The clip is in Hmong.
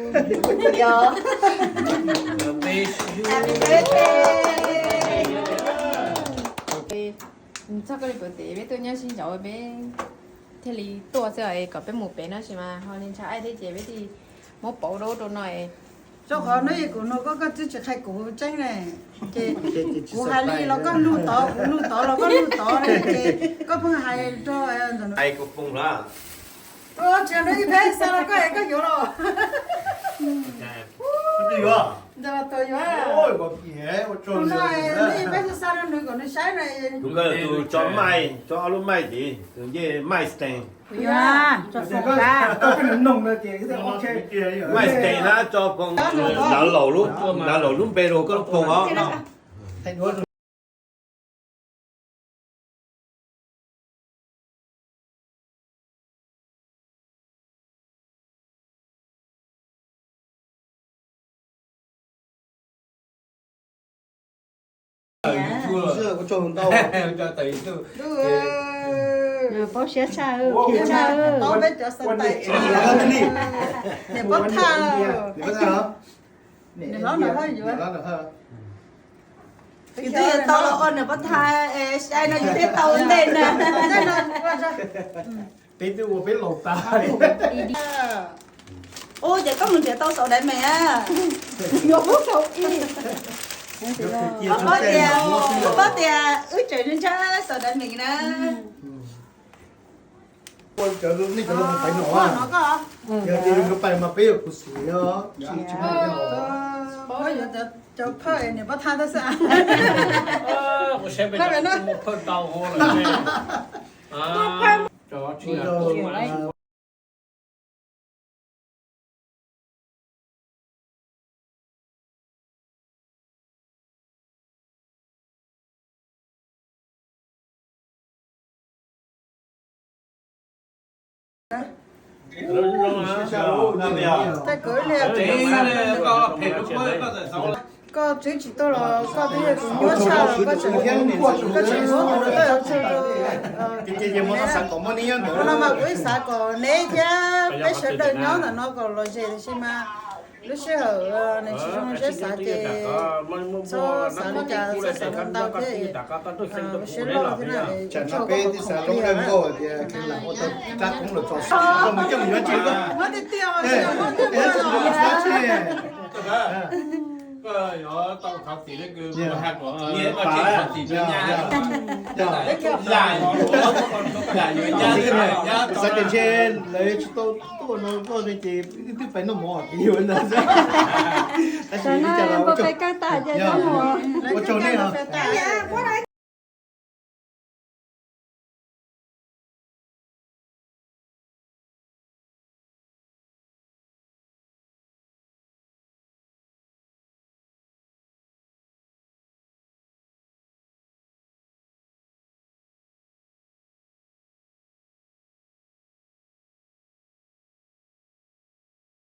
Yog. Happy birthday. Txog koj li pom tes peb tuaj nyob sib ncaus peb thiaj li tuaj xwb es kom peb mus pem no sis mas ho li ntshav aib thiab ces peb thiaj muab pauv rau rau no es. Rau qhov no kuv nug koj, koj twb tsis qhia kuv tseeb ne, ces kuv hais li los koj nug tod, kuv nug tod los koj nug tod ne, ces koj pheej hais rau ntawm no. Hais kuv poob lawm. Ua tsis no ib peb xa rau koj es koj yuav los. Ntawm los tuaj yuav. Tus no ib peb xa rau nws kom nws saib no. Tus ko tus tso maij, tso ob lub maij tid, tus ncej maij stees. Maij stees na, tso phoo, nrad laus lub npe rau koj lub phoo os. Paub siab tshaj, paub peb cov xav tais. Niam Pob Thaj. Niam hlob Nom Hawj yuav. Yus twb yuav tau los ua Niam Pob Thaj es sai no yus thiaj tau ua ntej na. Peb twb ua peb laus tas. Ua ces koj mus nrhiav tau xaus daiv meem a? Yuav pub xaus ib. Koj paub tias, koj paub tias wb tseem ntshai xaus daiv meem na. Cov nej cov lus pais no, yog tias yus pais mas peb yuav khuv xim os. Cov phaj niam Pob Thaj tab xwb. Ua saib peb cov phaj tau ua lawm. Koj twb tsis tuaj los koj twb yog tus nyuaj tshaj los koj tseem, koj tseem muab tus tawj ua tsaug rau. Qhov no mas kuv ib xav kom neb thiab peb sawv daws nyob ntawm no kom lom zem tiam sis mas lub sij hawm nws tsis zoo siab xav ces txhob xav li cas, txhob xav ntau thiab. Siab loj thiab na, tsam no peb twb xav loob dawb nkauj tias kheev lam ua tau rab koob los tso siab, koj mus coj mus yuav tsis koj. Xav tias ntshe lawv tsis tau tuaj no koj ne ces wb twb pais noj mov yuav ntag. Tab sis li cas los ua tsaug nej os.